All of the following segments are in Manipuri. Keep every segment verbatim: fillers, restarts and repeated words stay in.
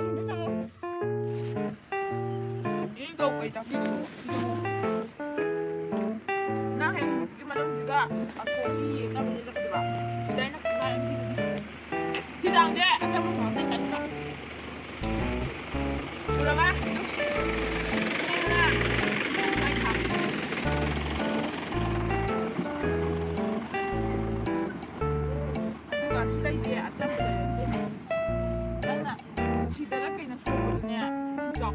ꯁꯤꯗ ꯆꯪꯉꯣ꯫ ꯏꯅꯤꯡꯊꯧ ꯀꯩ ꯇꯥꯛꯄꯤꯔꯤꯅꯣ? ꯅꯪ ꯍꯌꯦꯡ ꯍꯧꯖꯤꯛꯀꯤ ꯃꯅꯨꯡꯁꯤꯗ ꯑꯁꯣꯝꯒꯤ ꯌꯦꯡꯅꯕ ꯆꯠꯀꯗꯕ꯫ ꯁꯤꯗ ꯑꯩꯅ ꯈꯨꯠꯂꯥꯏ ꯑꯃ ꯄꯤꯕꯅꯤ꯫ ꯍꯤꯗꯥꯛꯁꯦ ꯑꯆꯝꯕ ꯐꯥꯎꯗ ꯆꯠꯄ꯫ ꯎꯔꯕ? ꯌꯦꯡꯉꯨꯅ꯫ ꯑꯗꯨꯒ ꯁꯤ ꯂꯩꯁꯦ ꯑꯆꯝꯕ ꯂꯩꯔꯝꯗꯦ꯫ ꯅꯪꯅ ꯁꯤꯗꯔ ꯀꯩꯅꯣ ꯁꯣꯛꯄꯗꯨꯅꯦ꯫ ꯆꯤꯡ ꯆꯥꯎ꯫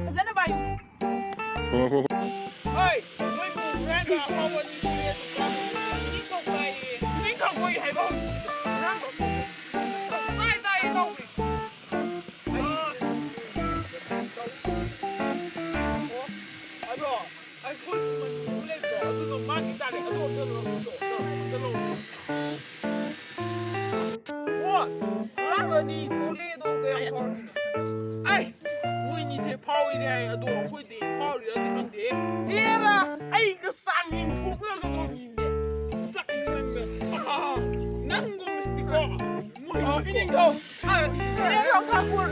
ꯐꯖꯅ ꯄꯥꯏꯌꯨ꯫ ꯍꯣꯏ, ꯍꯣꯏ, ꯍꯣꯏ꯫ ꯍꯣꯏ, ꯅꯣꯏꯕꯨ ꯍꯨꯔꯥꯟꯕ ꯑꯐꯥꯎꯕ ꯑꯅꯤ ꯊꯣꯛꯂꯛꯑꯦ ꯑꯗꯨ ꯆꯥꯕ꯫ ꯃꯤ ꯀꯧ ꯇꯥꯏꯌꯦ꯫ ꯃꯤ ꯀꯧ ꯍꯥꯏꯕ ꯍꯧꯖꯤꯛ꯫ ꯍꯨꯔꯥꯟꯕ ꯑꯐꯥꯎꯕ꯫ ꯇꯥꯏ, ꯇꯥꯏ, ꯇꯧꯔꯦ꯫ ꯑꯩ ꯑꯗꯣ ꯑꯩꯈꯣꯏ ꯃꯅꯤꯄꯨꯔ ꯂꯩꯕꯗꯣ ꯑꯗꯨꯗꯣ ꯃꯥꯒꯤ ꯇꯥꯔꯦ꯫ ꯑꯗꯨ ꯑꯝꯇ ꯂꯧꯔꯣ, ꯑꯗꯨ ꯑꯝꯇ ꯂꯧꯔꯣ꯫ ꯍꯣꯏ, ꯍꯨꯔꯥꯟꯕ ꯑꯅꯤ ꯊꯣꯛꯂꯛꯑꯦ ꯑꯗꯣ ꯀꯌꯥꯝ ꯐꯥꯎꯔꯤꯅꯣ? ꯑꯩ ꯃꯣꯏꯅꯤꯁꯦ ꯐꯥꯎꯔꯤꯅꯦ ꯍꯥꯏ꯫ ꯑꯗꯣ ꯑꯩꯈꯣꯏꯗꯤ ꯐꯥꯎꯔꯤꯔꯗꯤ ꯈꯪꯗꯦ꯫ ꯍꯦꯔꯥ, ꯑꯩꯒ ꯆꯥꯡ ꯌꯦꯡꯊꯣꯛꯅꯕ ꯅꯣꯡ ꯌꯦꯡꯗꯦ꯫ ꯆꯥꯛ ꯌꯦꯡꯕ꯫ ꯑꯥ, ꯅꯪꯒꯨꯝꯕꯁꯤꯗꯤꯀꯣ꯫ ꯃꯣꯏ ꯑ, ꯏꯅꯤꯡꯊꯧ꯫ ꯑ, ꯏꯅꯤꯡꯊꯧ ꯈꯥꯡꯕꯨꯜ꯫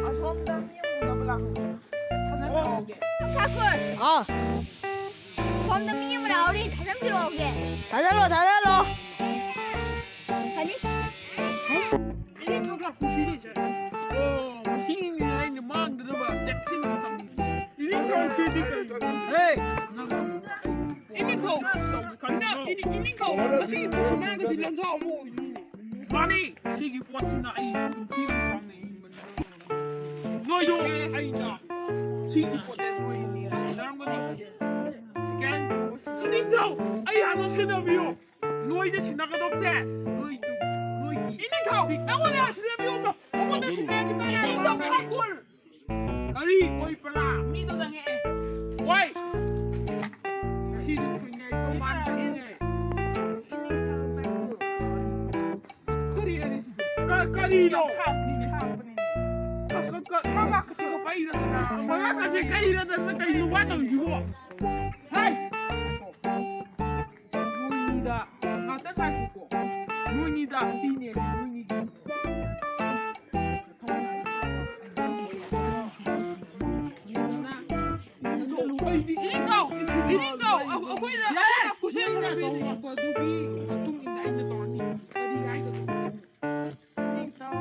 ꯑꯁꯣꯝꯗ ꯃꯤ ꯑꯃ ꯎꯅꯕ ꯂꯥꯛꯄ꯫ ꯐꯖꯅ ꯇꯧꯒꯦ꯫ ꯈꯥꯡꯕꯨꯜ꯫ ꯑꯥ꯫ ꯁꯣꯝꯗ ꯃꯤ ꯑꯃ ꯂꯥꯛꯍꯧꯔꯤ, ꯊꯥꯖꯟꯕꯤꯔꯛꯑꯣꯒꯦ꯫ ꯊꯥꯖꯜꯂꯣ, ꯊꯥꯖꯜꯂꯣ꯫ ꯐꯅꯤ? ꯏꯅꯤꯡꯊꯧ ꯂꯥꯛꯄꯁꯤꯗꯤ ꯆꯠꯂꯦ꯫ ꯑꯣ, ꯃꯁꯤꯅꯤ ꯑꯩꯅ ꯃꯥꯡꯗꯅꯕ ꯆꯦꯛꯁꯤꯟꯅ ꯊꯝꯃꯤꯁꯦ꯫ ꯏꯅꯤꯡꯊꯧꯁꯤꯗꯤ ꯀꯔꯤꯅꯣ? ꯍꯦ! ꯏꯅꯤꯡꯊꯧ! ꯀꯔꯤꯅꯣ? ꯏꯅꯤ-, ꯏꯅꯤꯡꯊꯧ! ꯃꯁꯤꯒꯤ ꯄꯣꯠꯁꯤ ꯃꯥꯡꯒꯗꯤ ꯂꯟꯖꯥꯎ ꯑꯃ ꯑꯣꯏꯗꯣꯏꯅꯤ꯫ ꯃꯥꯅꯤ! ꯁꯤꯒꯤ ꯄꯣꯠꯁꯤꯅ ꯑꯩ ꯄꯨꯟꯁꯤ ꯅꯨꯡꯁꯥꯡꯅ ꯍꯤꯡꯕꯅꯤ꯫ ꯅꯣꯏꯗꯣ ꯑꯩꯅ ꯁꯤꯒꯤ ꯄꯣꯠꯁꯦ ꯅꯣꯏ ꯁꯤꯟꯅꯔꯝꯒꯅꯤ꯫ ꯁꯦꯀꯦꯟ, ꯏꯅꯤꯡꯊꯧ! ꯑꯩ ꯍꯥꯟꯅ ꯁꯤꯟꯅꯕꯤꯌꯨ꯫ ꯅꯣꯏꯗ ꯁꯤꯟꯅꯒꯗꯧꯕꯁꯦ ꯅꯣꯏꯗꯨ, ꯅꯣꯏꯒꯤ ꯏꯅꯤꯡꯊꯧ! ꯅꯪꯉꯣꯟꯗ ꯁꯤꯟꯅꯕꯤꯌꯨ꯫ ꯃꯉꯣꯟꯗ ꯁꯤꯟꯅꯔꯗꯤ ꯃꯥ ꯌꯥꯔꯣꯏ꯫ ꯏꯅꯤꯡꯊꯧ ꯈꯥꯡꯕꯨꯜ! ꯀꯔꯤ? ꯑꯣꯏ ꯄꯂꯥ! ꯃꯤꯗꯣ ꯆꯪꯉꯛꯑꯦ꯫ ꯋꯥꯏ! ꯁꯤꯗꯤ ꯁꯨꯡꯉꯩ ꯇꯣꯉꯥꯟꯕꯅꯤꯅꯦ꯫ ꯀꯔꯤ ꯍꯥꯏꯔꯤꯁꯤꯕꯣ? ꯀ-, ꯀꯔꯤꯅꯣ? ꯍꯥꯞꯄꯅꯤꯅꯦ, ꯍꯥꯞꯄꯅꯤꯅꯦ꯫ ꯀ-, ꯀ-, ꯀ-, ꯃꯉꯥꯛꯀꯁꯤꯒ ꯄꯩꯔꯗꯅ꯫ ꯃꯉꯥꯛꯀꯁꯦ ꯀꯩꯔꯗꯅ ꯀꯩꯅꯣ ꯋꯥ ꯇꯧꯔꯤꯁꯤꯕꯣ? ꯍꯥꯏ! ꯅꯣꯏꯅꯤꯗ ꯉꯥꯛꯇ ꯉꯥꯏꯈꯣꯀꯣ꯫ ꯅꯣꯏꯅꯤꯗ ꯄꯤꯅꯦ, ꯅꯣꯏꯅꯤꯗ꯫ ꯏꯅꯤꯡꯊꯧ! ꯏꯅꯤꯡꯊꯧ! ꯑꯩꯈꯣꯏꯅ, ꯑꯩꯈꯣꯏꯅ ꯈꯨꯠꯁꯦ ꯁꯥꯟꯅꯕꯤꯅꯤ꯫ ꯑꯗꯨꯒꯤ ꯃꯇꯨꯡ ꯏꯟꯅ ꯑꯩꯅ ꯇꯧꯔꯅꯤ꯫ ꯀꯔꯤ ꯍꯥꯏꯒꯗꯕꯅꯣ? ꯏꯅꯤꯡꯊꯧ!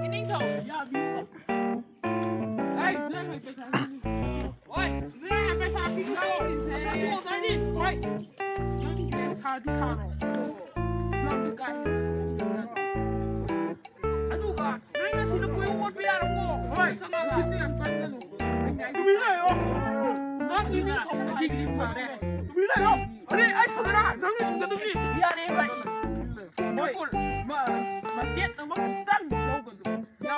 ꯏꯅꯤꯡꯊꯧ! ꯌꯥꯕꯤꯌꯨ꯫ ꯑꯩ ꯅꯪ ꯍꯦꯛꯇ ꯆꯥꯕꯤꯌꯨ꯫ ꯍꯣꯏ, ꯅꯪ ꯍꯦꯛꯇ ꯆꯥꯕꯤꯌꯨ꯫ ꯅꯪꯒꯤꯁꯦ ꯁꯥꯕꯤꯌꯨ, ꯅꯪꯒꯤ꯫ ꯍꯣꯏ꯫ ꯅꯪꯒꯤꯁꯦ ꯁꯥꯗꯤ ꯁꯥꯔꯣ꯫ ꯅꯪꯗꯤ ꯀꯥ ꯍꯦꯟꯅ ꯑꯗꯨꯒ ꯅꯪꯅ ꯁꯤꯗ ꯀꯣꯏ ꯑꯣꯠꯄ ꯌꯥꯔꯣꯀꯣ꯫ ꯍꯣꯏ, ꯆꯪꯉꯒ꯫ ꯁꯤꯗꯤ ꯌꯥꯝ ꯀꯟꯒꯅꯨ꯫ ꯇꯨꯃꯤꯟ ꯂꯩꯌꯣ꯫ ꯅꯪꯒꯤ ꯅꯤꯡꯊꯧ ꯉꯁꯤꯒꯤꯗꯤ ꯐꯔꯦ꯫ ꯇꯨꯃꯤꯟ ꯂꯩꯌꯣ꯫ ꯑꯔꯦ, ꯑꯩ ꯁꯥꯟꯅꯔ ꯅꯪꯅ ꯏꯟꯒꯗꯕꯅꯤ꯫ ꯌꯥꯔꯦ, ꯚꯥꯏ꯫ ꯍꯣꯏ, ꯃ-, ꯃꯆꯦꯠ ꯑꯃ ꯈꯤꯇꯪ ꯂꯧꯒꯅꯨ꯫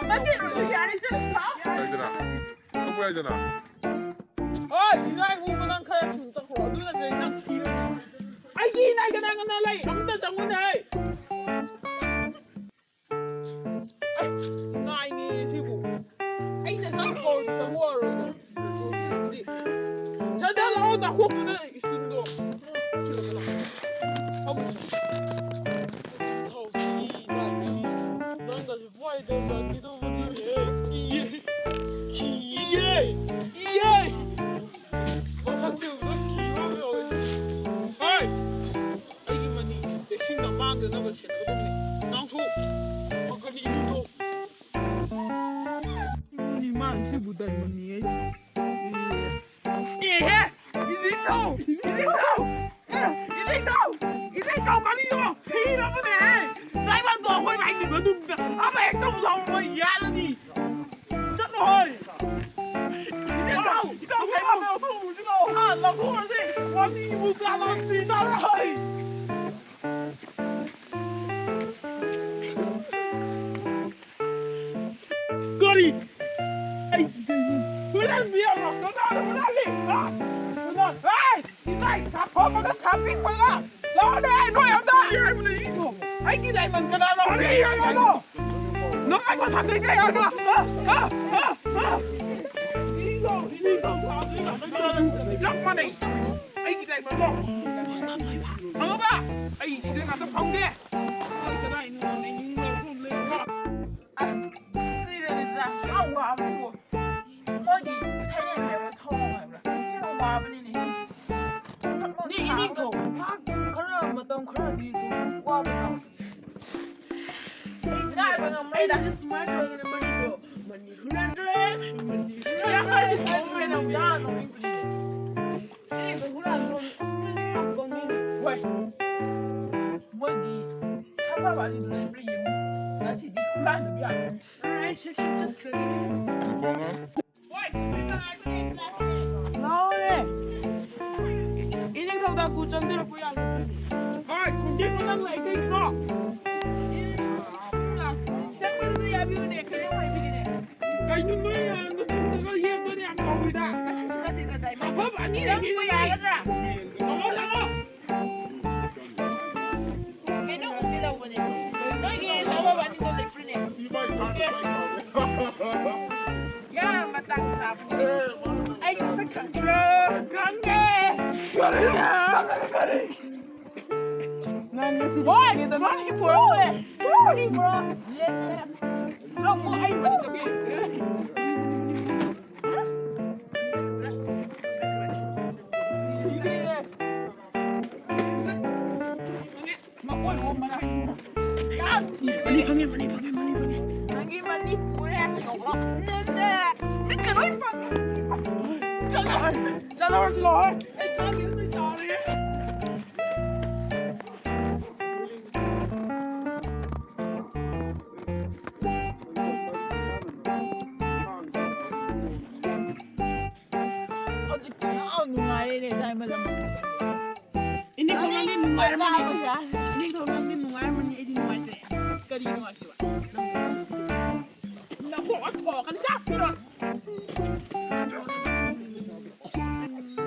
ꯃꯆꯦꯠ ꯑꯣꯏꯔꯁꯨ ꯌꯥꯔꯦ, ꯆꯠꯂꯣ꯫ ꯌꯥꯏꯗꯅ? ꯂꯧꯕ ꯌꯥꯏꯗꯅ? ꯍꯣꯏ, ꯏꯅꯥꯏꯕꯨ ꯅꯪ ꯈꯔ ꯊꯨꯅ ꯆꯠꯈ꯭ꯔꯣ꯫ ꯑꯗꯨ ꯅꯠꯇ꯭ꯔꯗꯤ ꯅꯪ ꯁꯤꯔꯅꯤ꯫ ꯑꯩꯒꯤ ꯏꯅꯥꯏ ꯀꯅꯥ ꯀꯅꯥ ꯂꯩ? ꯑꯝꯇ ꯆꯪꯉꯨꯅꯦ꯫ ꯑꯦ, ꯅꯥꯏꯅꯦ ꯁꯤꯕꯨ꯫ ꯑꯩꯅ ꯆꯪ ꯀꯧꯔꯗꯤ ꯆꯪꯉꯛꯑꯔꯣꯏꯗꯣ꯫ ꯁꯠ ꯁꯠ ꯂꯥꯛꯑꯣ, ꯅꯥꯀꯣꯛꯇꯨꯗ ꯏꯁꯇꯤꯜꯗꯣ꯫ ꯊꯥꯎꯁꯤ, ꯅꯥꯏꯁꯤ, ꯅꯪꯒꯁꯨ ꯄꯥꯏꯗ ꯂꯥꯛꯈꯤꯗꯧꯕꯅꯤꯅꯦ꯫ ꯀꯤꯌꯦ, ꯀꯤꯌꯦ, ꯀꯤꯌꯦ꯫ ꯃꯁꯛꯁꯦ ꯎꯕꯗ ꯀꯤꯕ ꯑꯃ ꯌꯥꯎꯋꯦ꯫ ꯍꯣꯏ! ꯑꯩꯒꯤ ꯃꯅꯤ ꯆꯦꯛꯁꯤꯟꯅ ꯃꯥꯡꯗꯅꯕ ꯁꯦꯟꯅꯒꯗꯕꯅꯤ꯫ ꯅꯥꯟꯊꯣꯛ! ꯃꯈꯣꯏꯅꯤ ꯏꯃꯨꯡꯊꯣꯛ! ꯏꯃꯨꯡꯅꯤ ꯃꯥꯡꯁꯤꯕꯨ ꯗꯥꯏꯃꯟꯅꯤ ꯑꯩ꯫ ꯑꯦꯍꯦ! ꯏꯅꯤꯡꯊꯧ! ꯏꯅꯤꯡꯊꯧ! ꯑꯦ, ꯏꯅꯤꯡꯊꯧ! ꯏꯅꯤꯡꯊꯧ ꯀꯔꯤꯅꯣ? ꯁꯤꯔꯕꯅꯦꯍꯦ! ꯗꯥꯏꯃꯟꯗꯣ ꯑꯩꯈꯣꯏ ꯃꯥꯏꯒꯤ ꯃꯅꯨꯡꯗ ꯑꯃ ꯍꯦꯛꯇ ꯂꯧꯕ ꯌꯥꯔꯅꯤ! ꯆꯠꯂꯣ ꯍꯣꯏ! ꯏꯅꯤꯡꯊꯧ! ꯏꯅꯤꯡꯊꯧ! ꯏꯅꯤꯡꯊꯧ! ꯂꯧꯊꯣꯛꯑꯁꯤ! ꯋꯥꯔꯤꯕꯨ ꯀꯅꯥ ꯁꯤꯖꯔꯣꯏ! ꯀꯔꯤ? ꯑꯩ ꯍꯨꯔꯥꯟꯕꯤ ꯑꯃ ꯀꯅꯥꯅ ꯍꯨꯔꯥꯜꯂꯤ? ꯍꯥ? ꯍꯨꯔꯥꯟ-, ꯍꯦ! ꯏꯃꯥꯏ, ꯁꯥꯐꯝ ꯑꯃꯒ ꯁꯥꯄꯤꯛꯄꯒ! ꯂꯥꯛꯑꯣꯅꯦ, ꯅꯣꯏ ꯑꯝꯇ! ꯀꯔꯤ ꯍꯥꯏꯕꯅꯣ, ꯏꯅꯤꯡꯊꯧ? ꯑꯩꯒꯤ ꯗꯥꯏꯃꯟ ꯀꯅꯥꯅꯣ? ꯀꯔꯤ ꯍꯥꯏꯕꯅꯣ? ꯅꯪ ꯑꯩꯕꯨ ꯊꯥꯡꯒꯠꯀꯦ ꯍꯥꯏꯕ꯭ꯔꯣ? ꯍꯥ? ꯍꯥ? ꯍꯥ? ꯍꯥ? ꯏꯅꯤꯡꯊꯧ, ꯏꯅꯤꯡꯊꯧ, ꯆꯞ ꯃꯥꯟꯅꯩ꯫ ꯑꯩꯒꯤ ꯗꯥꯏꯃꯟꯗꯣ ꯐꯪꯉꯕ? ꯑꯩ ꯁꯤꯗ ꯉꯥꯛꯇ ꯐꯝꯒꯦ꯫ ꯑꯩ ꯀꯗꯥꯏꯅꯣ? ꯑꯩ ꯌꯨꯝꯗ ꯐꯝ ꯂꯩꯔꯕ? ꯅꯦ, ꯏꯅꯦꯊꯧ, ꯉꯥꯏꯍꯥꯛ ꯈꯔ, ꯃꯇꯝ ꯈꯔꯗꯤ ꯑꯗꯨꯝ ꯋꯥꯕ ꯇꯥꯕꯅꯤ꯫ ꯑꯩ ꯉꯥꯏꯕ ꯉꯝꯃꯔꯣꯏꯗ꯫ ꯑꯩꯅ ꯁꯨꯃꯥꯏꯅ ꯇꯧꯔꯒꯅꯦ, ꯃꯅꯤꯗꯣ, ꯃꯅꯤ ꯍꯨꯔꯥꯟꯗ꯭ꯔꯦ, ꯃꯅꯤ ꯍꯨꯔꯥꯟꯗ꯭ꯔꯦ꯫ ꯌꯥꯔꯦ, ꯌꯥꯔꯦ, ꯌꯥꯔꯦ, ꯌꯥꯔꯦ, ꯅꯣꯛꯅꯤꯡꯕꯅꯦ꯫ ꯏꯅꯦꯗꯣ ꯍꯨꯔꯥꯟꯕ꯭ꯔꯣ? ꯑꯁ, ꯃꯣꯏꯗꯤ ꯌꯥꯝ ꯄꯪꯉꯤꯅꯦ꯫ ꯍꯣꯏ꯫ ꯃꯣꯏꯒꯤ ꯁꯥꯐꯕ ꯑꯅꯤꯗꯨ ꯂꯩꯕ꯭ꯔꯥ ꯌꯦꯡꯉꯨ꯫ ꯉꯁꯤꯗꯤ ꯍꯨꯔꯥꯟꯗꯕ ꯌꯥꯗꯕꯅꯤ꯫ ꯑꯩ ꯁꯦꯛ ꯁꯦꯛ ꯆꯠꯈ꯭ꯔꯒꯦ꯫ ꯂꯥꯎꯔꯦ꯫ ꯏꯅꯤꯡꯊꯧꯗ ꯀꯨ ꯆꯪꯁꯤꯜꯂꯛꯄ ꯌꯥꯒꯗ꯭ꯔꯥ? ꯍꯣꯏ, ꯈꯨꯟꯖꯦ ꯅꯪ ꯂꯩ ꯀꯩꯒꯤꯅꯣ? ꯆꯪꯕꯗꯨꯗ ꯌꯥꯕꯤꯌꯨꯅꯦ, ꯀꯩꯅꯣꯝ ꯍꯥꯏꯕꯤꯒꯦꯅꯦ꯫ ꯀꯩꯅꯣ ꯅꯣꯏ ꯃꯌꯥꯝꯗꯣ ꯆꯨꯝꯅꯒ ꯌꯦꯡꯕꯗ ꯌꯥꯝ ꯇꯧꯋꯤꯗ꯫ ꯀꯩꯁꯨ ꯅꯠꯇꯦꯗ, ꯗꯥꯏꯃꯟ꯫ ꯁꯥꯐꯕ ꯑꯅꯤ ꯆꯪꯕ ꯂꯩꯔꯤꯁꯤꯗꯤ꯫ ꯌꯥꯒꯗ꯭ꯔꯥ? ꯂꯥꯛꯑꯣ, ꯂꯥꯛꯑꯣ꯫ ꯀꯩꯅꯣ ꯎꯒꯦ ꯇꯧꯕꯅꯦ꯫ ꯅꯣꯏꯒꯤ ꯁꯥꯐꯕ ꯑꯅꯤꯗꯣ ꯂꯩꯕ꯭ꯔꯅꯦ? ꯌꯥ, ꯃꯇꯥꯡ ꯆꯥꯕꯅꯦ꯫ ꯑꯩ ꯃꯁꯛ ꯈꯪꯕ꯭ꯔꯣ? ꯈꯪꯉꯦ꯫ ꯀꯔꯤ? ꯀꯔꯤ? ꯅꯪ ꯉꯁꯤ ꯍꯣꯏ, ꯅꯪꯒꯤ ꯄꯨꯔꯛꯑꯣꯅꯦ꯫ ꯄꯨꯔꯛꯑꯣꯅꯦ, ꯄꯨꯔꯛꯑꯣ꯫ ꯅꯪ ꯑꯃꯨꯛ ꯑꯩ ꯃꯅꯤꯡꯗ ꯄꯤꯔꯛꯑꯣ꯫ ꯁꯤꯔꯦ꯫ ꯃꯀꯣꯟ ꯍꯣꯡꯕꯅ꯫ ꯌꯥꯝ ꯊꯤ꯫ ꯃꯅꯤ ꯐꯪꯉꯦ, ꯃꯅꯤ ꯐꯪꯉꯦ, ꯃꯅꯤ ꯐꯪꯉꯦ꯫ ꯅꯪꯒꯤ ꯃꯅꯤ ꯄꯨꯔꯦ꯫ ꯅꯠꯇꯦ꯫ ꯃꯤꯠꯀ ꯂꯣꯏ ꯄꯪꯉꯦ꯫ ꯆꯠꯂꯣ꯫ ꯆꯠꯂꯣ, ꯆꯠꯂꯣ꯫ ꯑꯩ ꯈꯪꯗꯦ, ꯅꯣꯏ ꯆꯥꯎꯔꯦ꯫ ꯍꯧꯖꯤꯛꯇꯤ ꯌꯥꯝ ꯅꯨꯡꯉꯥꯏꯔꯦꯅꯦ, ꯗꯥꯏꯃꯟ ꯑꯃ꯫ ꯏꯅꯦ ꯈꯣꯡꯅꯥꯡꯗꯤ ꯅꯨꯡꯉꯥꯏꯔꯝꯃꯅꯤ꯫ ꯆꯥꯕ ꯌꯥꯔꯦ꯫ ꯏꯅꯦ ꯈꯣꯡꯅꯥꯡꯗꯤ ꯅꯨꯡꯉꯥꯏꯔꯝꯃꯅꯤ, ꯑꯩꯗꯤ ꯅꯨꯡꯉꯥꯏꯇ꯭ꯔꯦ꯫ ꯀꯔꯤ ꯅꯨꯡꯉꯥꯏꯇ꯭ꯔꯤꯕ? ꯅꯀꯣꯛ ꯊꯣꯛꯀꯅꯤ, ꯆꯥꯛ ꯄꯤꯔꯣ꯫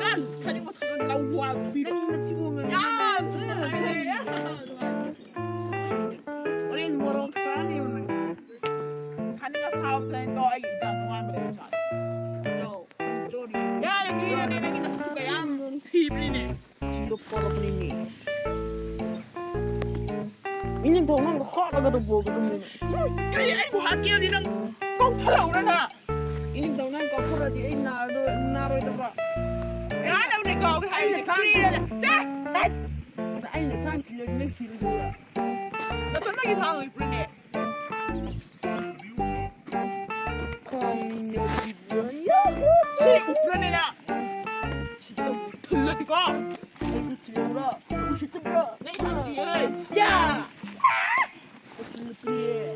ꯅꯪ ꯈꯅꯤꯡ ꯃꯊꯛꯇ ꯂꯧ ꯋꯥ ꯄꯤꯔꯣ꯫ ꯅꯪ ꯅꯊꯤꯕꯣꯡ ꯉꯥꯡꯉꯦ꯫ ꯌꯥꯝ ꯅꯨꯡꯉꯥꯏꯔꯦ꯫ ꯍꯣꯔꯦꯟ ꯃꯣꯔꯣꯛ ꯆꯥꯅꯤ ꯅꯪ꯫ ꯈꯅꯤꯡ ꯑꯁꯥꯕ ꯆꯥꯅꯤ ꯇꯧ, ꯑꯩꯒꯤ ꯏꯟꯖꯥꯡ ꯇꯣꯉꯥꯟꯕ ꯂꯩꯔ ꯆꯥꯅꯤ꯫ ꯌꯥꯔꯦ, ꯀꯤꯔꯦꯅꯦ, ꯅꯪꯒꯤ ꯅꯁꯛꯇꯨꯒ ꯌꯥꯝ ꯊꯤꯕꯅꯤꯅꯦ꯫ ꯊꯤꯕ ꯄꯣꯔꯛꯅꯤꯅꯦ꯫ ꯏꯅꯤꯡꯊꯧ ꯅꯪꯒ ꯍꯥꯠꯂꯒ ꯑꯗꯨꯝ ꯄꯨꯒꯗꯕꯅꯤꯅꯦ꯫ ꯀꯔꯤ ꯑꯩꯕꯨ ꯍꯥꯠꯀꯦ ꯍꯥꯏꯗꯤ ꯅꯪ ꯀꯧꯊꯔꯛꯎꯔꯅ? ꯏꯅꯤꯡꯊꯧ ꯅꯪ ꯀꯧꯊꯔꯛꯑꯗꯤ ꯑꯩ ꯅꯥꯔꯗꯣ-, ꯅꯥꯔꯣꯏꯗꯕ꯭ꯔꯣ? ꯌꯥꯅꯕꯅꯦ, ꯀꯥꯎꯒꯦ ꯍꯥꯏꯔꯗꯤ ꯐ꯭ꯔꯤꯗ ꯆꯠ! ꯑꯩꯅ ꯊꯥꯡ ꯊꯤꯜꯂꯗꯤ ꯅꯪ ꯁꯤꯔꯗꯤ꯫ ꯅꯊꯟꯗꯒꯤ ꯊꯥꯡ ꯂꯩꯕ꯭ꯔꯅꯦ? ꯁꯤ ꯎꯞꯄ꯭ꯔꯅꯦ ꯅꯪ? ꯁꯤꯗ ꯊꯤꯜꯂꯗꯤꯀꯣ꯫ ꯑꯩꯁꯨ ꯊꯤꯜꯂꯨꯔꯣ? ꯎꯁꯤꯠꯇꯕ꯭ꯔꯣ? ꯅꯪ ꯊꯤꯜꯂꯤꯌꯦ꯫ ꯌꯥ!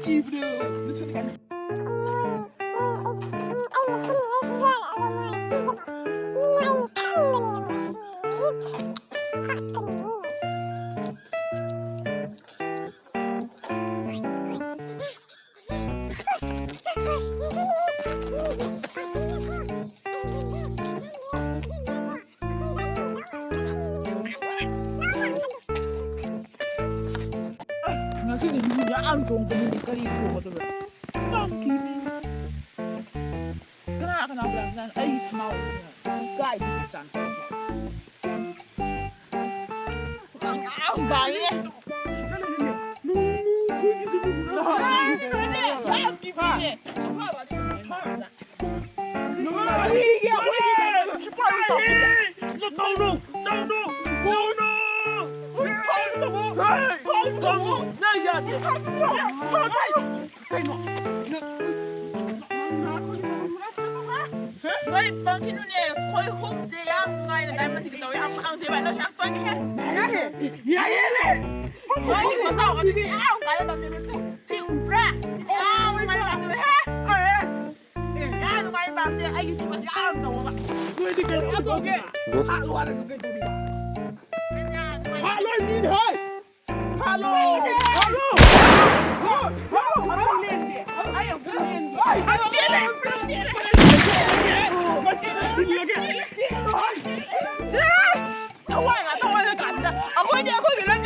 ꯀꯤꯕ꯭ꯔꯣ? ꯅꯁꯛ ꯌꯥꯝ ꯑꯁ, ꯉꯁꯤꯗꯤ ꯃꯤ ꯌꯥꯝ ꯆꯣꯡꯕꯅꯤꯅꯦ, ꯀꯔꯤ ꯊꯣꯛꯀꯗꯕ? ꯅꯪꯒꯤ ꯃꯤ꯫ ꯀꯅꯥ ꯀꯅꯥ ꯂꯥꯛꯅ ꯑꯩꯒꯤ ꯁꯅꯥ ꯑꯣꯏꯕꯅꯤꯅ ꯏꯀꯥꯏꯕꯒꯤ ꯆꯥꯡ꯫ ꯌꯥꯝ ꯒꯥꯏꯌꯦ꯫ ꯌꯥꯝ ꯀꯤꯕꯅꯦ꯫ ꯇꯧꯅꯨ! ꯇꯧꯅꯨ! ꯇꯧꯅꯨ! ꯅꯪ ꯌꯥꯗꯦ! ꯀꯩꯅꯣ? ꯅꯣꯏ ꯄꯪꯈꯤꯅꯨꯅꯦ, ꯑꯩꯈꯣꯏ ꯑꯍꯨꯝꯁꯦ ꯌꯥꯝ ꯅꯨꯡꯉꯥꯏꯅ diamond ꯁꯤꯒ ꯇꯧꯋꯦ, ꯌꯥꯝ ꯄꯪꯗꯦꯕ, ꯅꯣꯏꯁꯨ ꯌꯥꯝ ꯄꯪꯉꯦ꯫ ꯌꯥꯏꯌꯦ! ꯅꯣꯏꯒꯤ ꯃꯆꯥ ꯑꯣꯏꯕꯗꯤ ꯌꯥꯝ ꯀꯥꯟꯅꯗꯕꯅꯦꯕ꯫ ꯁꯤ ꯎꯕ꯭ꯔꯥ? ꯁꯤ ꯌꯥꯝ ꯅꯨꯡꯉꯥꯏꯅ ꯇꯧꯋꯦ꯫ ꯌꯥꯝ ꯅꯨꯡꯉꯥꯏ ꯄꯥꯝꯁꯦ ꯑꯩꯒꯤ ꯁꯤ ꯃꯁꯤ ꯌꯥꯝ ꯇꯧꯕ꯫ ꯅꯣꯏꯗꯤ ꯀꯩꯅꯣ ꯇꯧꯒꯦ? ꯍꯥꯠꯂꯣ ꯍꯥꯏꯔꯁꯨ ꯀꯩ ꯇꯧꯔꯤꯕ? ꯍꯥꯠꯂꯣ ꯃꯤꯗꯤ ꯍꯣꯏ! ꯍꯥꯠꯂꯣ! ꯍꯥꯠꯂꯣ! ꯍꯥꯠꯂꯣ! ꯍꯥꯠꯂꯣ! ꯑꯩ ꯑꯃꯨꯛ ꯂꯦꯟꯒꯦ꯫ ꯑꯩ ꯑꯃꯨꯛ ꯂꯦꯟꯒꯦ꯫ ꯃꯆꯤꯟ ꯊꯤꯜꯂꯒꯦ꯫ ꯊꯋꯥꯏ ꯉꯥꯛꯇ ꯑꯣꯏꯔ ꯀꯥꯟꯁꯤꯗ ꯑꯩꯈꯣꯏꯗꯤ ꯑꯩꯈꯣꯏꯒꯤ ꯂꯣꯏ